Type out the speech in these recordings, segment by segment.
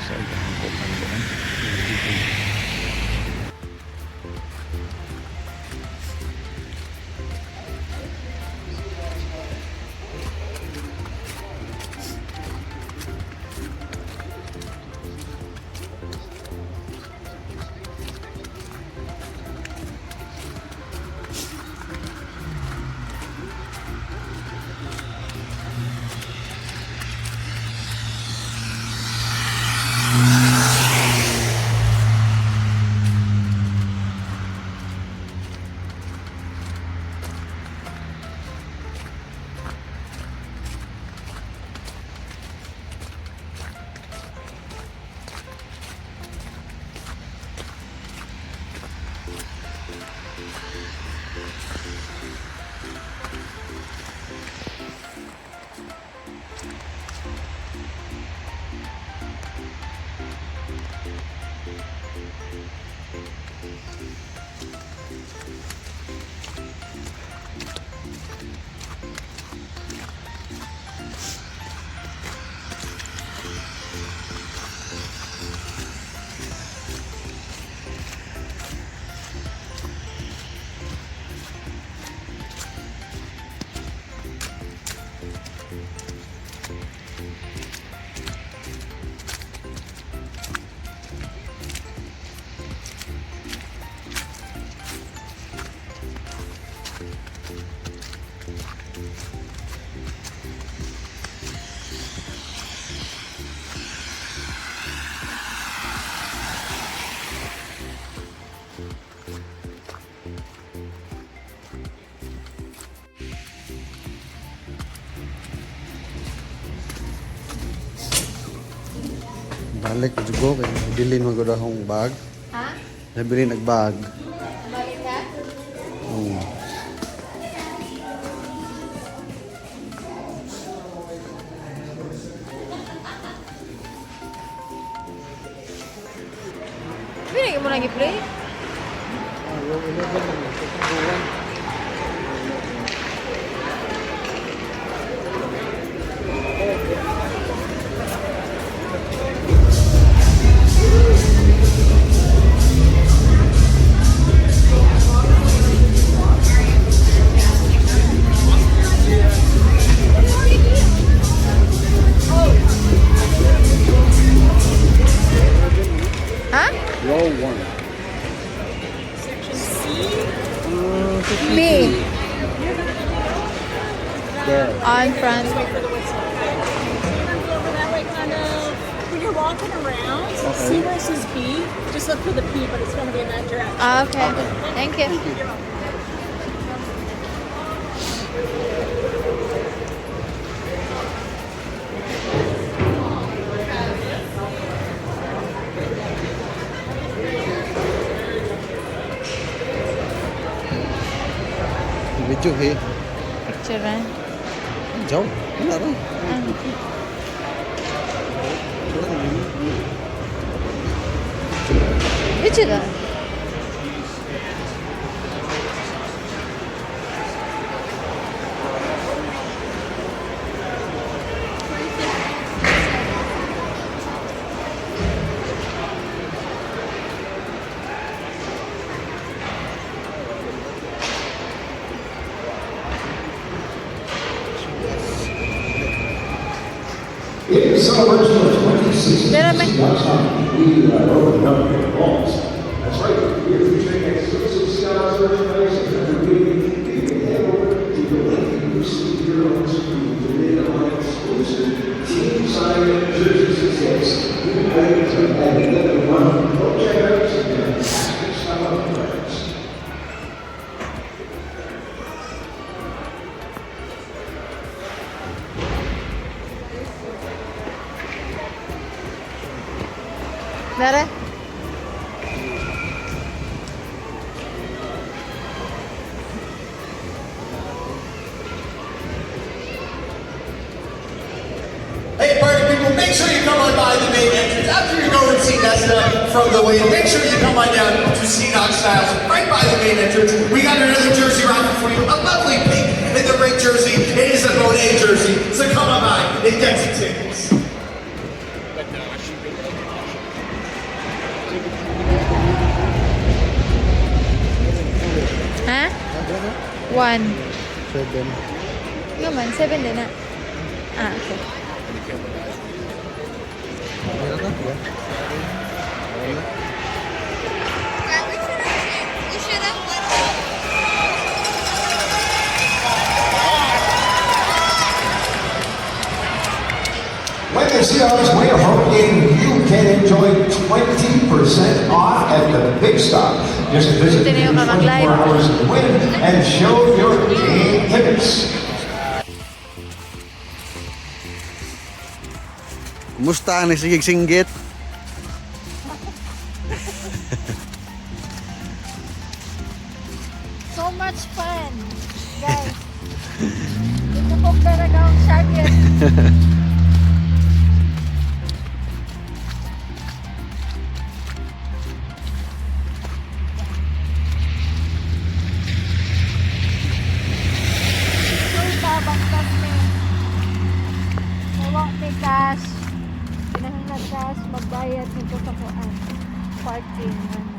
Sa hangkopan doon. Balik jud ko kay nabilin man gud akong bag. Ha? Nabilin ag bag. Balik ka? Oo. Pili mo lagi play? Ah, row 11 lang ito. Row 1. Ha? Row 1. B. There. On front. Over that way, kind of. When you're walking around, see where it says B? Just look for the P, but it's going to be in that direction. Ah, okay. Thank you. You're welcome. Video eh. Picture ran. Jaw. Wala ra. Wala na yun. Picture ra. In celebration of 26 Meron may- we opened up the vaults. That's right, we are featuring exclusive Scouts merchandise, and every week you can head over to the link you see here on the screen to bid on exclusive team signed jerseys and kits. New items are added every month. Go check out some fantastic style brands. Dara. Hey, party people, make sure you come on by the main entrance. After you go and see Nesta from the way, make sure you come on down to Knox Styles right by the main entrance. We got another jersey raffle for you, a lovely pink and the red jersey. It is a Monet jersey, so come on by and get some tickets. One. 7. Nga man, 7 din na. Ah, okay. Meron na? Yeah. Dad, we should have let him. When the Seahawks win a home game, you can enjoy 20% off at the Big Stop. Just visit Buti na yung the 24 kakag-live. hours of the win and show your game tickets. Kumusta ang nagsigig-singgit? So much fun, guys. Ito po talaga ang Sharpies. Sulta, bangkas mi. Wala may cash. Kinahanglan cash, magbayad nito sa kuan. Parking. Ano.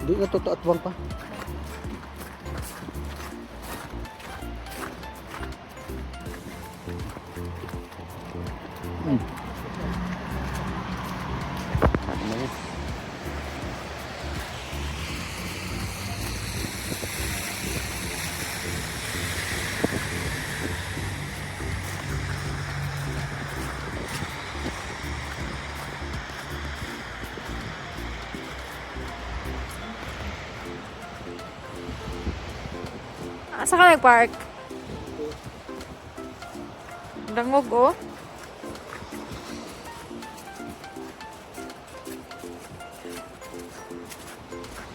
Di na totoo at pa. Ano yan? Asa ka nag-park? Dangog, oh.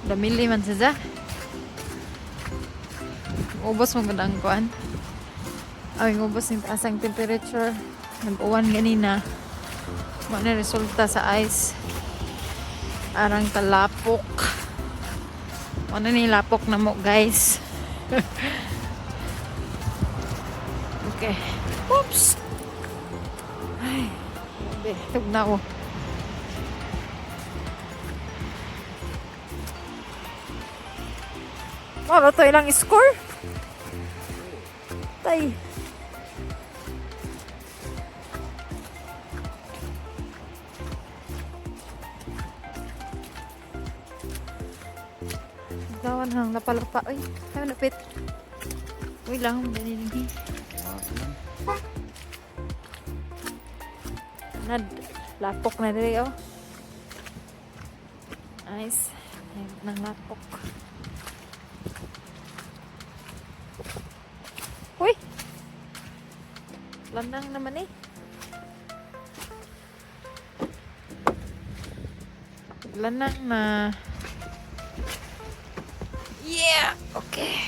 Damili man siya. Ubos mo gud ang kuan. Ay, ubos ni taas ang temperature. Nag-uwan ganina. Wa na resulta sa ice. Arang talapok. Wa na ni lapok na mo, guys. Okay. Oops! Ay, grabe. Tugna ko. Mara to ilang score? Tay. Dawan hang napalapa. Ay, ay, napit. Uy lang, ganyan. Nad, lapok na diri oh. Nice. Ayun, nang lapok. Uy! Lanang naman eh. Lanang na. Yeah! Okay.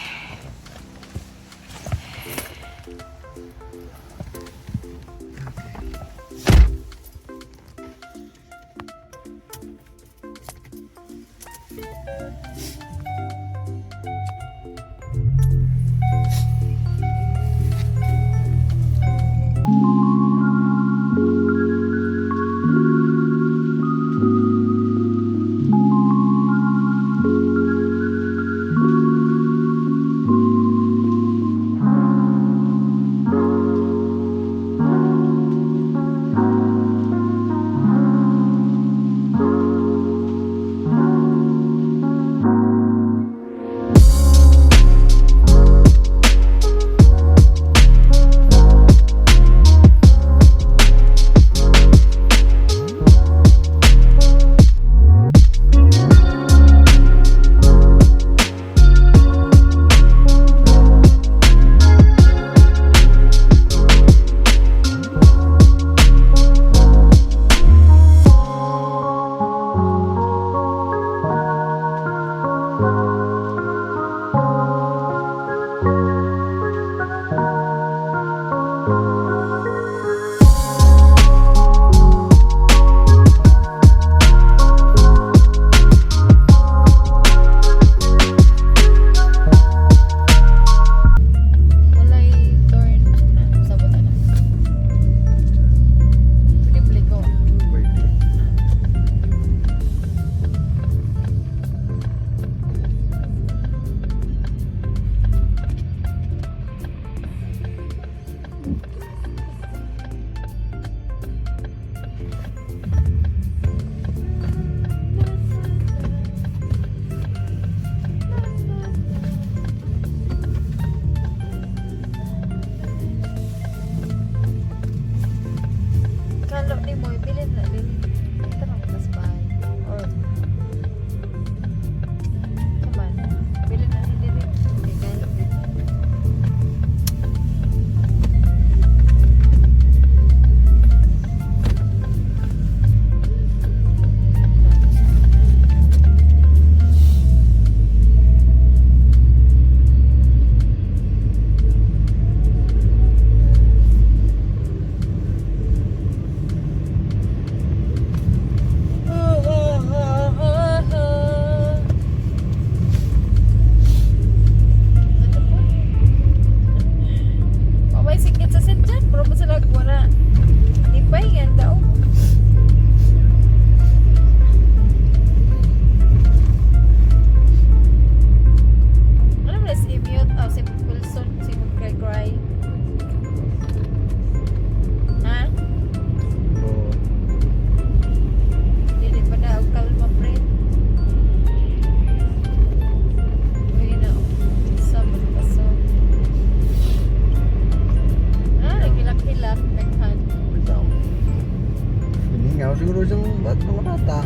Siguro siyang mga bata.